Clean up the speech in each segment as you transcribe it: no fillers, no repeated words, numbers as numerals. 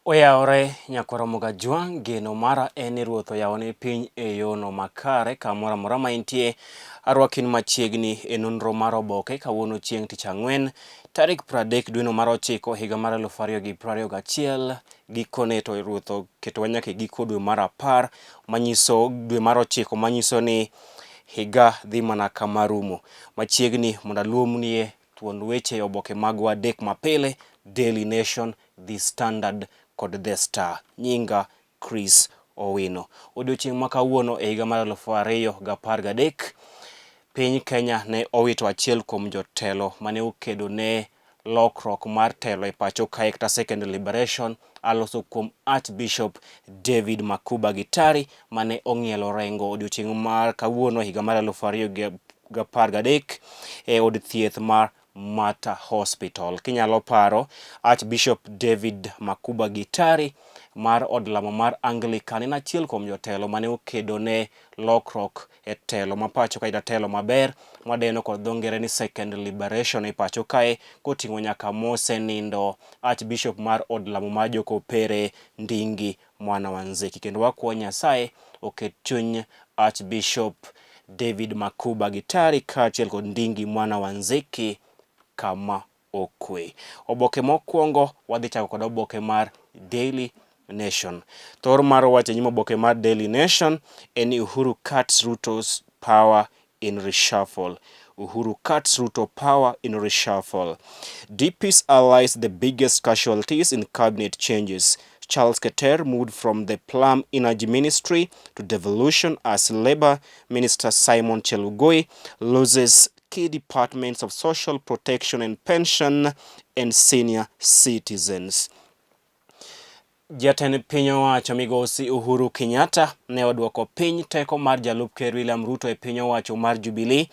Oyawore nyakwar Ramogi Ajwang', geno mara en ni Ruoth oyawoni piny e yono makare kamoro amora ma intie. Arwaki machiegni e nonro mar oboke kawuono chieng' tich ang'wen tarik 30 dweno mar ochiko higa mar 2021. Gikone to Ruoth oketowa nyaka e giko dwe mar apar manyiso dwe mar ochiko manyiso ni higa dhi mana kama rumo. Machiegni mondo aluomnie thuond weche e oboke magwa adek mapile, Daily Nation, The Standard kod The Star. Nyinga Chris Owino. Odiochieng' ma kawuono e higa mar 2013, piny Kenya ne owito achiel kuom jotelo mane okedo ne lokruok mar telo e pacho kae kata second liberation aloso kuom Archbishop David Makuba Gitari mane ong'ielo rengo odiochieng' mar kawuono higa mar 2013 e od thieth mar Mater Hospital. Kinyalo paro, Archbishop David Makuba Gitari mar od lamo mar Anglican en achiel kuom jotelo mane okedo ne lokruok e telo ma pacho kae telo maber mwadeno kod dho ngere ni second liberation e pacho kae koting'o nyaka mosenindo Archbishop mar od lamo mar Jokopere Ndingi Mwana wa Nzeki. Kendo wakwayo Nyasaye oket chuny Archbishop David Makuba Gitari kaachiel kod Ndingi Mwana wa Nzeki kama okwe. Oboke mokwongo wadhi chako kod oboke mar Daily Nation. Thor mar wach e nyim oboke mar Daily Nation en ni Uhuru cuts Ruto's power in reshuffle. Uhuru cuts Ruto power in reshuffle. DP's allies the biggest casualties in cabinet changes. Charles Keter moved from the Plum Energy Ministry to devolution as Labour Minister Simon Chelugui loses key departments of social protection and pension and senior citizens. Jatend piny owacho migosi Uhuru Kenyatta ne oduoko piny teko mar jalup ker William Ruto e piny owacho mar Jubilee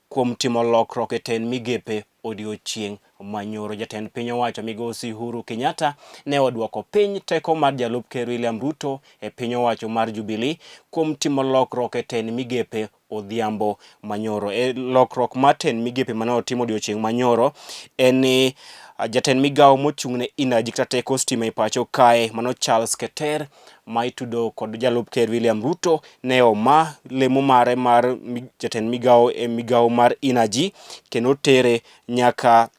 kuom timo lokruok e tend migepe odiochieng' manyoro. Jatend piny owacho migosi Uhuru Kenyatta ne oduoko piny teko mar jalup ker William Ruto e piny owacho mar Jubilee kuom timo lokruok e tend migepe odhiambo manyoro. E lokruok mar tend migepe mane otim odiochieng' manyoro en ni jatend migawo mochung' ne energy kata teko stima e pacho kae mano Charles Keter ma itudo kod jalup ker William Ruto ne oma lemo mare mar jatend migawo e migawo mar energy kendo tere nyaka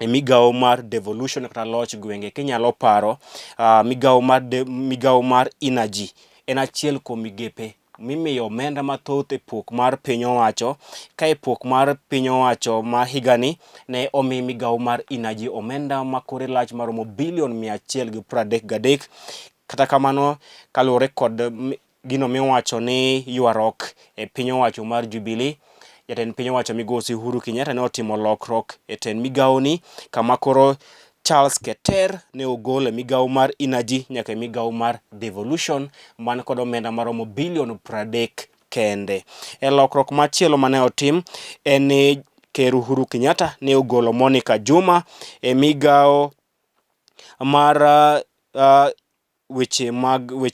e migawo mar devolution kata loch gwenge. Kinyalo paro migawo mar energy en achiel kuom migepe mimiyo omenda mathoth e pok mar piny owacho. Ka e pok mar piny owacho ma higani ne omi migawo mar energy omenda ma kore lach maromo bilion 133. Kata kamano kaluwore kod gino miwacho ni ywaruok e piny owacho mar Jubilee, jatend piny owacho migosi Uhuru Kenyatta ne otimo lokruok e tend migawoni kama koro Charles Keter ne ogol e migawo mar Energy nyaka e migawo mar Devolution man kod omenda maromo bilion 30 kende. E lokruok machielo mane otim en ni Ker Uhuru Kenyatta ne ogolo Monica Juma e migawo mar weche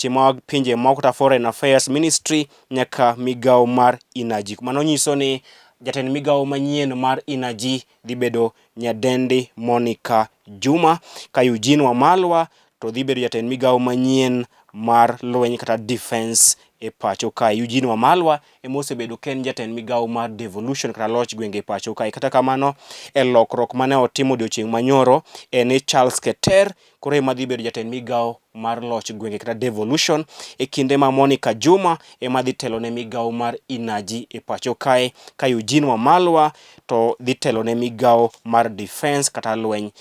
mag pinje moko kata Foreign Affairs Ministry nyaka migawo mar Energy. Mano nyiso ni jatend migawo manyien mar Energy dhi bedo nyadendi Monica Juma ka Eugene Wamalwa to dhi bedo jatend migawo manyien mar lweny kata defense e pacho kae. Eugene Wamalwa ema osebedo ka en jatend migawo mar devolution kata loch gwenge e pacho kae. Kata kamano e lokruok mane otimo odiochieng' manyoro en ni Charles Keter koro ema dhi bedo jatend migawo mar loch gwenge kata devolution e kinde ma Monica Juma ema dhi telo ne migawo mar energy e pacho kae ka Eugene Wamalwa to dhi telo ne migawo mar defense kata lweny.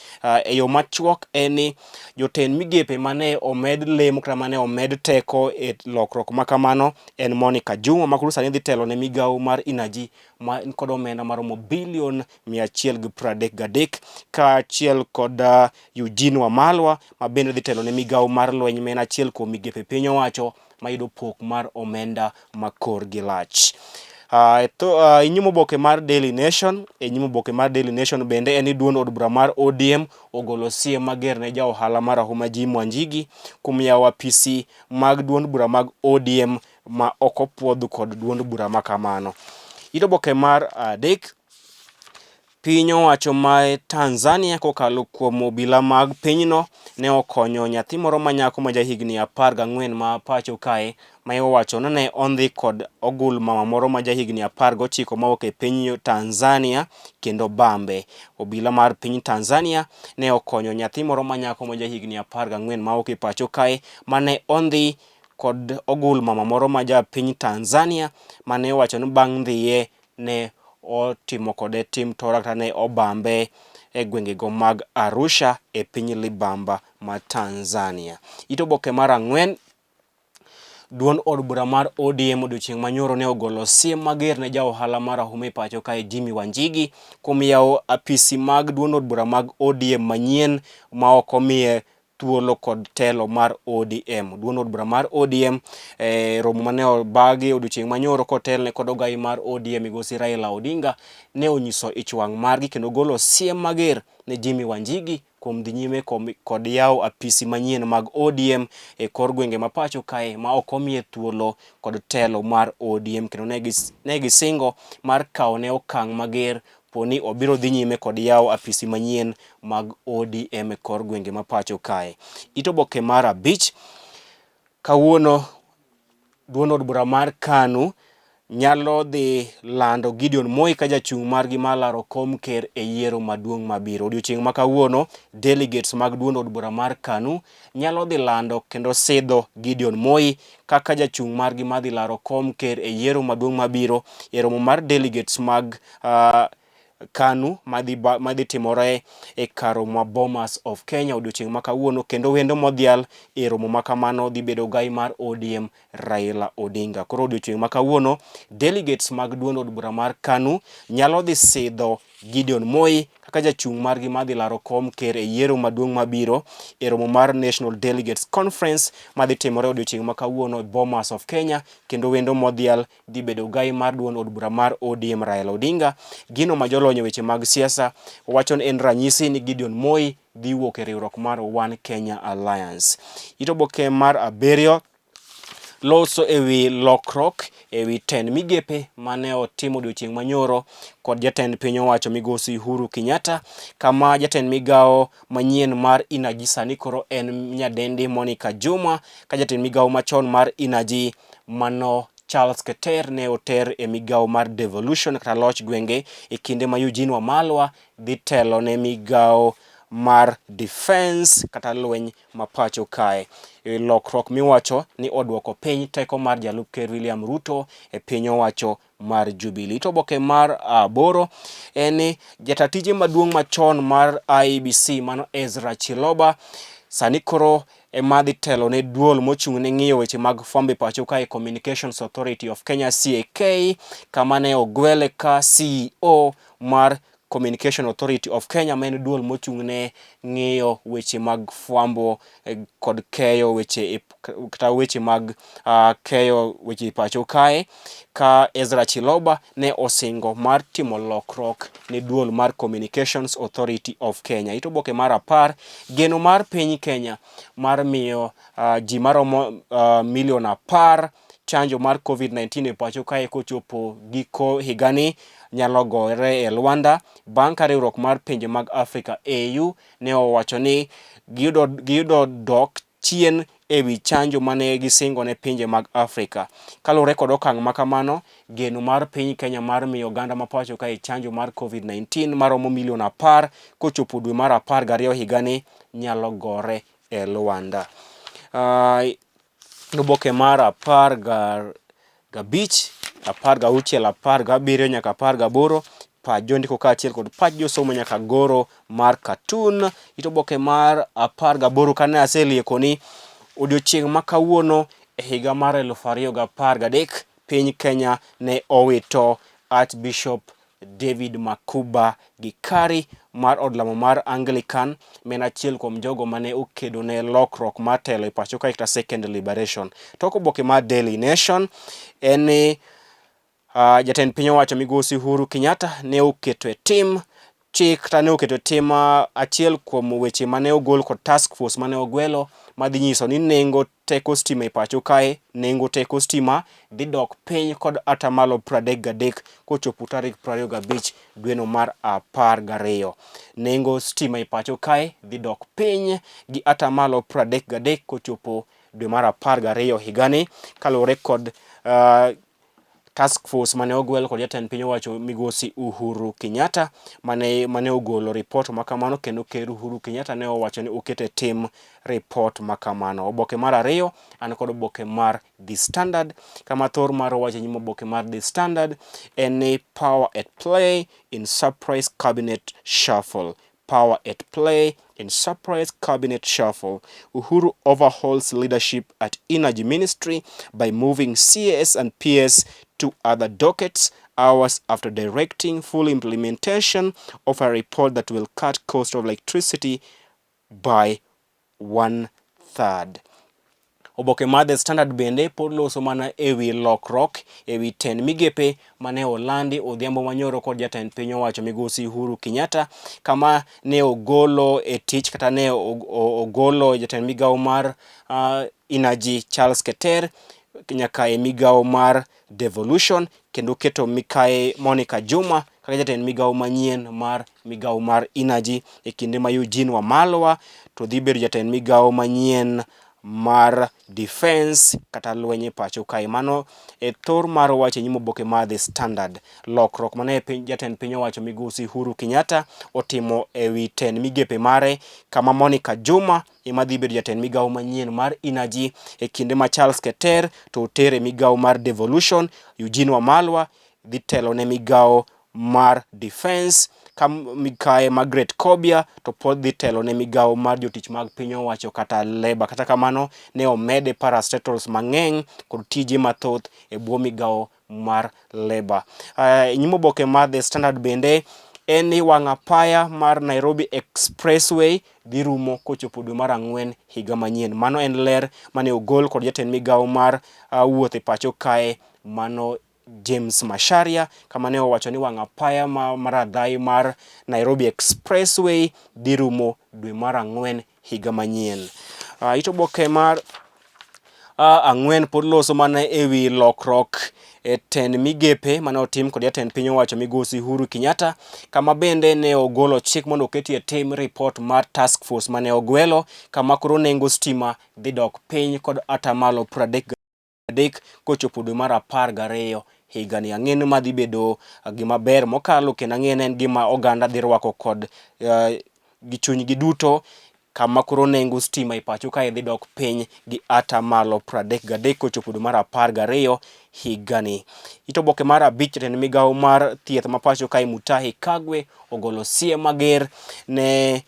E yo machuok en ni jotend migepe mane omed lemo kata mane omed teko e lokruok ma kamano en Monica Juma ma koro sani dhi telo ne migawo mar energy ma kod omenda maromo bilion 133 kaachiel kod Eugene Wamalwa ma bende dhi telo ne migawo mar lweny ma en achiel kuom migepe piny owacho mayudo pok mar omenda ma korgi lach. E nyim oboke mar Daily Nation, e nyim oboke mar Daily Nation bende en ni duond od bura mar ODM ogolo siem mager ne ja ohala marahuma Jim Wanjigi kuom yawo apisi mag duond bura mag ODM ma ok opuodh kod duond bura ma kamano. It oboke mar adek. Piny owacho ma Tanzania kokalo kuom obila mag pinyno ne okonyo nyathi moro ma nyako ma jahigni 14 ma pacho kae ma iwacho ni ne ondhi kod ogul mama moro ma jahigni 19 mawuok e piny Tanzania kendo bambe. Obila mar piny Tanzania ne okonyo nyathi moro ma nyako ma jahigni 14 mawuok e pacho kae mane ondhi kod ogul mama moro ma ja piny Tanzania mane iwacho ni bang' dhiye ne otimo kode tim tora kata ne obambe e gwengego mag Arusha e piny libamba ma Tanzania. It oboke mar ang'wen Duond od bura mar ODM odiochieng' manyoro ne ogolo siem mager ne ja ohala marahuma e pacho kae Jimmy Wanjigi kuom yawo apisi mag duond od bura mag ODM manyien ma ok omiye thuolo kod telo mar ODM. Duond od bura mar ODM e romo mane obagi odiochieng' manyoro kotelne kod ogai mar ODM migosi Raila Odinga ne onyiso ich wang' margi kendo golo siem mager ne Jimmy Wanjigi kuom dhi nyime kod yawo apisi manyien mag ODM e kor gwenge ma pacho kae ma ok omiye thuolo kod telo mar ODM kendo ne gisingo mar kawo ne okang' mager po ni obiro dhi nyime kod yawo apisi manyien mag ODM e kor gwenge ma pacho kae. It oboke mar abich, kawuono duond od bura mar KANU nyalo dhi lando Gideon Moi ka jachung' margi mar laro kom ker e yiero maduong' mabiro. Odiochieng' ma kawuono, delegates mag duond od bura mar KANU nyalo dhi lando kendo sidho Gideon Moi kaka jachung' margi madhi laro kom ker e yiero maduong' mabiro e romo mar delegates mag KANU madhi timore e kar romo ma Bomas of Kenya odiochieng' ma kawuono kendo wendo modhial e romo ma kamano dhi bedo gai mar ODM Raila Odinga. Koro odiochieng' ma kawuono delegates mag duond od bura mar KANU nyalo dhi sidho Gideon Moi kaka jachung' margi madhi laro kom ker e yiero maduong' mabiro e romo mar National Delegates Conference madhi timore odiochieng' ma kawuono e Bomas of Kenya kendo wendo modhial dhi bedo gai mar duond od bura mar ODM Raila Odinga. Gino ma jolony e weche mag siasa wacho ni en ranyisi ni Gideon Moi dhi wuok e riwruok mar One Kenya Alliance. It oboke mar abiriyo loso e wi lokruok e wi tend migepe mane otim odiochieng' manyoro kod jatend piny owacho migosi Uhuru Kenyatta kama jatend migawo manyien mar Energy sani koro en nyadendi Monica Juma ka jatend migawo machon mar Energy mano Charles Keter ne oter e migawo mar devolution kata loch gwenge e kinde ma Eugene Wamalwa dhi telo ne migawo mar defense kata lweny ma pacho kae. E lokruok miwacho ni oduoko piny teko mar jalup ker William Ruto e piny owacho mar Jubilee. To oboke mar aboro en ni jata tije maduong' machon mar IEBC mano Ezra Chiloba sani koro ema dhi telo ne duol mochung' ne ng'iyo weche mag fwambo e pacho kae Communications Authority of Kenya CAK kama ne ogwele ka CEO mar Communication Authority of Kenya ma en duol mochung' ne ng'iyo weche mag fwambo kod keyo weche kata weche mag keyo weche e pacho kae ka Ezra Chiloba ne osingo mar timo lokruok ne duol mar Communications Authority of Kenya. It oboke mar apar, geno mar piny Kenya mar miyo ji maromo milion 10 chanjo mar Covid-19 e pacho kae kochopo giko higani nyalo gore e lwanda bang' ka riwruok mar pinje mag Afrika AU ne owacho ni giyudo dok chien e wi chanjo mane gisingo ne pinje mag Afrika. Kaluwore kod okang' ma kamano, geno mar piny Kenya mar miyo oganda ma pacho kae chanjo mar Covid-19 maromo milion 10 kochopo dwe mar 12 higani nyalo gore e lwanda. Oboke mar 15, 16, 17 nyaka 18 pach jondiko kaachiel kod pach josomo nyaka goro mar katun. It oboke mar 18 kane aseliekoni odiochieng' ma kawuono e higa mar 2013 piny Kenya ne owito Archbishop David Makuba Gikari mar od lamo mar Anglican ma en achiel kuom jogo mane okedo ne lokruok mar telo e pacho kae kata Second Liberation. Tok oboke mar Daily Nation en ni jatend piny owacho migosi Uhuru Kenyatta ne oketo e tim chik kata ne oketo tim achiel kuom weche mane ogol kod task force mane ogwelo madhi nyiso ni nengo teko stima e pacho kae, nengo teko stima dhi dok piny kod atamalo 33 kochopo tarik 25 dweno mar 12. Nengo stima e pacho kae dhi dok piny gi atamalo 33 kochopo dwe mar 12 higani kaluwore kod task force mane ogwel kod jatend piny owacho migosi Uhuru Kenyatta mane ogolo ripot ma kamano kendo ker Uhuru Kenyatta ne owacho ni oket e tim ripot ma kamano. Oboke mar ariyo an kod oboke mar The Standard kama thor mar wacho nyim oboke mar The Standard en ni power at play in surprise cabinet shuffle. Power at play in surprise cabinet shuffle. Uhuru overhauls leadership at Energy Ministry by moving CS and PS to other dockets hours after directing full implementation of a report that will cut cost of electricity by one third. Oboke mar The Standard bende pod loso mana e wi lokruok e wi tend migepe mane olandi odhiambo manyoro kod jatend piny owacho migosi Uhuru Kenyatta kama ne ogolo e tich kata ne ogolo jatend migawo mar Energy Charles Keter nyaka e migawo mar Devolution kendo keto mikayi Monica Juma kaka jatend migawo manyien mar migawo mar Energy e kinde ma Eugene Wamalwa to dhi bedo jatend migawo manyien mar Defence kata lweny e pacho kae. Mano e thor mar wach e nyim oboke mar The Standard. Lokruok mane piny jatend piny owacho migosi Uhuru Kenyatta otimo e wi tend migepe mare kama Monica Juma ema dhi bedo jatend migawo manyien mar Energy e kinde ma Charles Keter to oter e migawo mar Devolution, Eugene Wamalwa dhi telo ne migawo mar Defence ka mikaye Margaret Kobia to pod dhi telo ne migawo mar jotich mag piny owacho kata Labour. Kata kamano ne omede parastatals mang'eny kod tije mathoth e bwo migawo mar Labour. Nyim oboke mar The Standard bende en ni wang' apaya mar Nairobi Expressway dhi rumo kochopo dwe mar ang'wen higa manyien. Mano en ler mane ogol kod jatend migawo mar wuoth e pacho kae mano James Macharia kama ne owacho ni wang' apaya ma maradhai mar Nairobi Expressway dhi rumo dwe mar ang'wen higa manyien. It oboke mar ang'wen pod loso mana e wi lokruok e tend migepe mane otim kod jatend piny owacho migosi Uhuru Kenyatta kama bende ne ogolo chik mondo oketie tim ripot mar task force mane ogwelo kama koro nengo stima dhi dok piny kod atamalo 33 kochopo dwe mar 12 higani. Ang'e ni ma dhi bedo gima ber mokalo kendo ang'e ni en gima oganda dhi rwako kod gi chunygi duto kama koro nengo stima e pacho kae dhi dok piny gi atamalo 33 kochopo dwe mar 12 higani. It oboke mar abich jatend migawo mar thieth ma pacho kae Mutahi Kagwe ogolo siem mager ne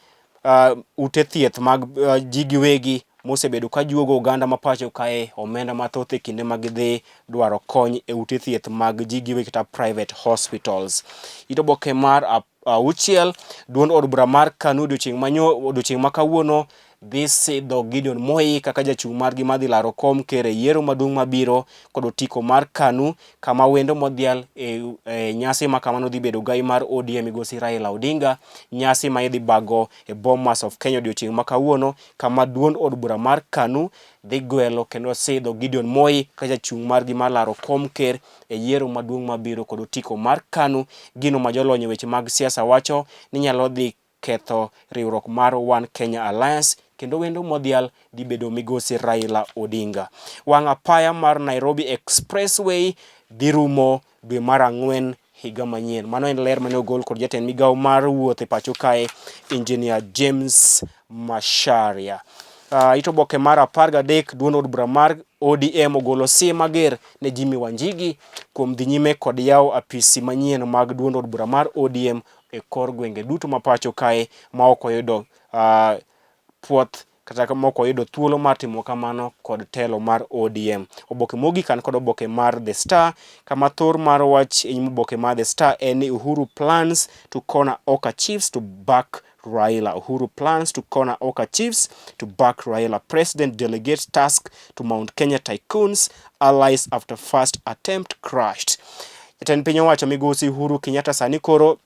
ute thieth mag ji giwegi mosebedo ka juogo oganda ma pacho kae omenda mathoth e kinde ma gidhi dwaro kony e ute thieth mag ji giwegi kata private hospitals. It oboke mar auchiel, duond od bura mar KANU odiochieng' ma kawuono dhi sidho Gideon Moi kaka jachung' margi madhi laro kom ker e yiero maduong' mabiro kod otiko mar KANU kama wendo modhial e nyasi ma kamano dhi bedo gai mar ODM migosi Raila Odinga, nyasi ma idhi bago e Bomas of Kenya odiochieng' ma kawuono kama duond od bura mar KANU dhi gwelo kendo sidho Gideon Moi kaka jachung' margi mar laro kom ker e yiero maduong' mabiro kod otiko mar KANU, gino ma jolony e weche mag siasa wacho ni nyalo dhi ketho riwruok mar One Kenya Alliance kendo wendo modhial dhi bedo migosi Raila Odinga. Wang' apaya mar Nairobi Expressway dhi rumo dwe mar ang'wen higa manyien. Mano en ler mane ogol kod jatend migawo mar wuoth e pacho kae Engineer James Macharia. It oboke mar 13 duond od bura mar ODM ogolo siem mager ne Jimmy Wanjigi kuom dhi nyime kod yawo apisi manyien mag duond od bura mar ODM e kor gwenge duto ma pacho kae ma ok oyudo puoth kata ma ok oyudo thuolo mar timo kamano kod telo mar ODM. Oboke mogik an kod oboke mar The Star kama thor mar wach e nyim oboke mar The Star en ni Uhuru plans to corner Oka chiefs to back Raila. Uhuru plans to corner Oka chiefs to back Raila. President delegates task to Mount Kenya tycoons allies after first attempt crashed. Jatend piny owacho migosi Uhuru Kenyatta sani koro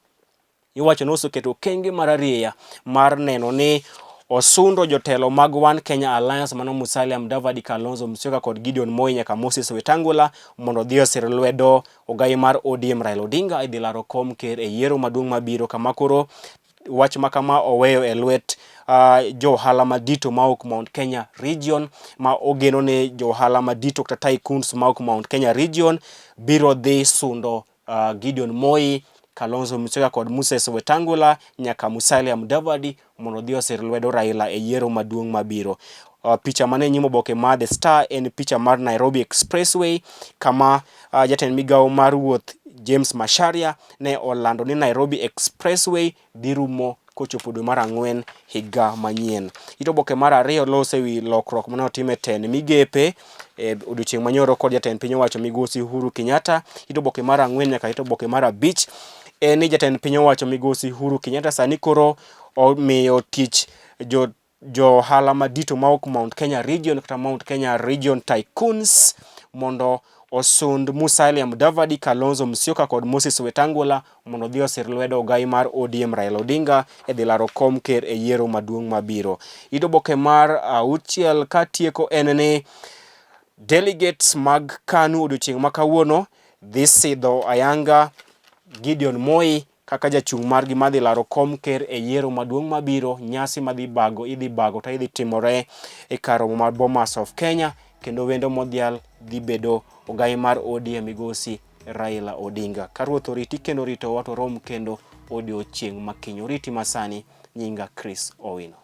Iwacho ni oseketo okenge mararieya mar neno ni osundo jotelo mag One Kenya Alliance mano Musalia Mudavadi, Kalonzo Musyoka kod Gideon Moi nyaka Moses Wetangula mondo odhi osir lwedo ogai mar ODM Raila Odinga idhi laro kom ker e yiero maduong' mabiro kama koro wach ma kama oweyo e lwet jo ohala madito mawuok Mount Kenya Region ma ogeno ni jo ohala madito kata tycoons mawuok Mount Kenya Region biro dhi sundo Gideon Moi, Kalonzo Musyoka kod Moses Wetangula nyaka Musalia Mudavadi mondo odhi osir lwedo Raila e yiero maduong' mabiro. Picha mane nyim oboke mar The Star en picha mar Nairobi Expressway kama jatend migawo mar wuoth James Macharia ne olando ni Nairobi Expressway dhi rumo kochopo dwe mar ang'wen higa manyien. It oboke mar ariyo loso ewi lokruok mane otim e tend migepe e odiochieng' manyoro kod jatend piny owacho migosi Uhuru Kenyatta. It oboke mar ang'wen nyaka it oboke mar abich en ni jatend piny owacho migosi Uhuru Kenyatta sani koro omiyo tich jo jo-ohala madito mawuok Mount Kenya Region kata Mount Kenya Region Tycoons mondo osund Musalia Mudavadi, Kalonzo Musyoka kod Moses Wetangula mondo odhi osir lwedo ogai mar ODM Raila Odinga e dhi laro kom ker e yiero maduong' mabiro. It oboke mar auchiel katieko en ni delegates mag KANU odiochieng' ma kawuono dhi sidho ayanga Gideon Moi kaka jachung' margi madhi laro kom ker e yiero maduong' mabiro, nyasi madhi bago idhi bago to idhi timore e kar romo mar Bomas of Kenya kendo wendo modhial dhi bedo ogai mar ODM migosi Raila Odinga. Ka Ruoth oriti kendo oritowa to rom kendo odiochieng' makiny. Oriti masani, nyinga Chris Owino.